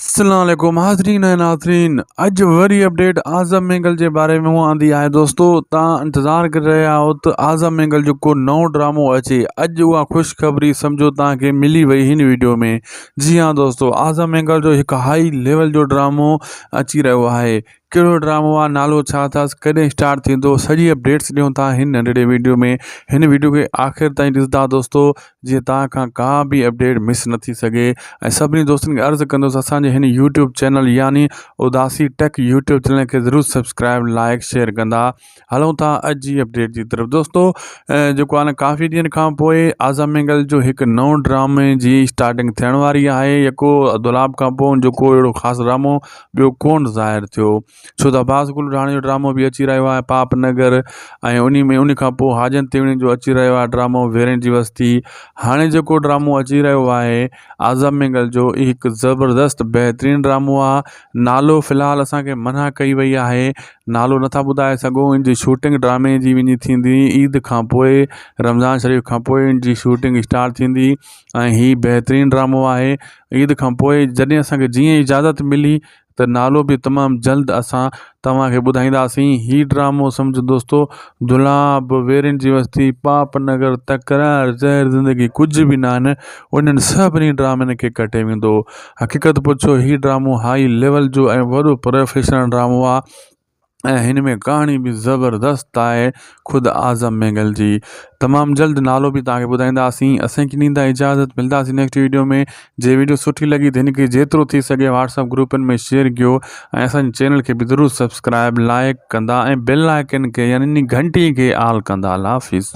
السلام عليڪم حاضرين ۽ ناظرين اڄ وري اپڊيٽ اعظم مينگل جي باري ۾ آندي آهي دوستو تان انتظار ڪري رهيا آهيو ته اعظم مينگل جو ڪو نئون ڊرامو اچي اڄ اها خوشخبري سمجهو تان کي ملي وئي هن ويڊيو ۾ جي ها دوستو اعظم مينگل جو هڪ هائي ليول جو ڊرامو اچي رهيو آهي ڪهڙو ڊرامو آ نالو ڇا اٿس ڪڏهن اسٽارٽ ٿيندو سڄي اپڊيٽس ڏيون ٿا هن ننڍڙي ويڊيو ۾ هن ويڊيو کي آخر تائين ڏسندا دوستو جيئن توهان کان ڪا به اپڊيٽ مس نه ٿي سگهي ۽ سڀني دوستن کي عرض ڪندس اسان جي هن يوٽيوب چينل يعني اداسي ٽيڪ يوٽيوب چينل کي ضرور سبسڪرائب لائڪ شيئر ڪندا هلون ٿا اڄ جي اپڊيٽ جي طرف دوستو جيڪو آهي نه ڪافي ڏينهن کان پوء اعظم مينگل جو هڪ نئون ڊرامي جي اسٽارٽنگ ٿيڻ واري آهي يڪو دولاب کان پوء ان جو ڪو اهڙو خاص ڊرامو ٻيو ڪون ظاهر ٿيو ڇو ته عباس گل راڻي جو ڊرامو به اچي رهيو آهي پاپ نگر ۽ ان ۾ ان کان پوء حاجن تيوڻي جو اچي رهيو آهي ڊرامو ويرين جي وستي هاڻي جيڪو ڊرامو اچي رهيو آهي اعظم مينگل جو هي هڪ زبردست بهترين ڊرامو آهي نالو في الحال اسانکي منع ڪئي وئي آهي نالو نٿا ٻڌائي سگهون ان جي شوٽنگ ڊرامي جي وڃي ٿيندي عيد کان پوء رمضان شريف کان پوء ان جي شوٽنگ اسٽارٽ ٿيندي ۽ هي بهترين ڊرامو آهي عيد کان پوء جڏهن اسانکي جيئن اجازت ملي ته نالو به تمام جلد اسان توهان کي ٻڌائينداسين هي ڊرامو سمجهه دوستو دولاب ويرين جي وستي پاپ نگر تڪرار زهر زندگي ڪجهه به ناهن انهن سڀني ڊرامن کي ڪٽي ويندو حقيقت پڇو هي ڊرامو هائي ليول جو ۽ وڏو پروفيشنل ڊرامو آ ۽ هن ۾ ڪهاڻي به زبردست آهي خود اعظم مينگل جي تمام جلد نالو به توهان کي ٻڌائينداسين اسان کي ڏيندا اجازت ملداسين نيڪسٽ ويڊيو ۾ جي ويڊيو سٺي لڳي ته هن کي جيترو ٿي سگهي واٽس اپ گروپن ۾ شيئر ڪيو ۽ اسان جي چينل کي به ضرور سبسڪرائب لائڪ ڪندا ۽ بيل آئڪن کي يعني گهنٽي کي آل ڪندا الله حافظ.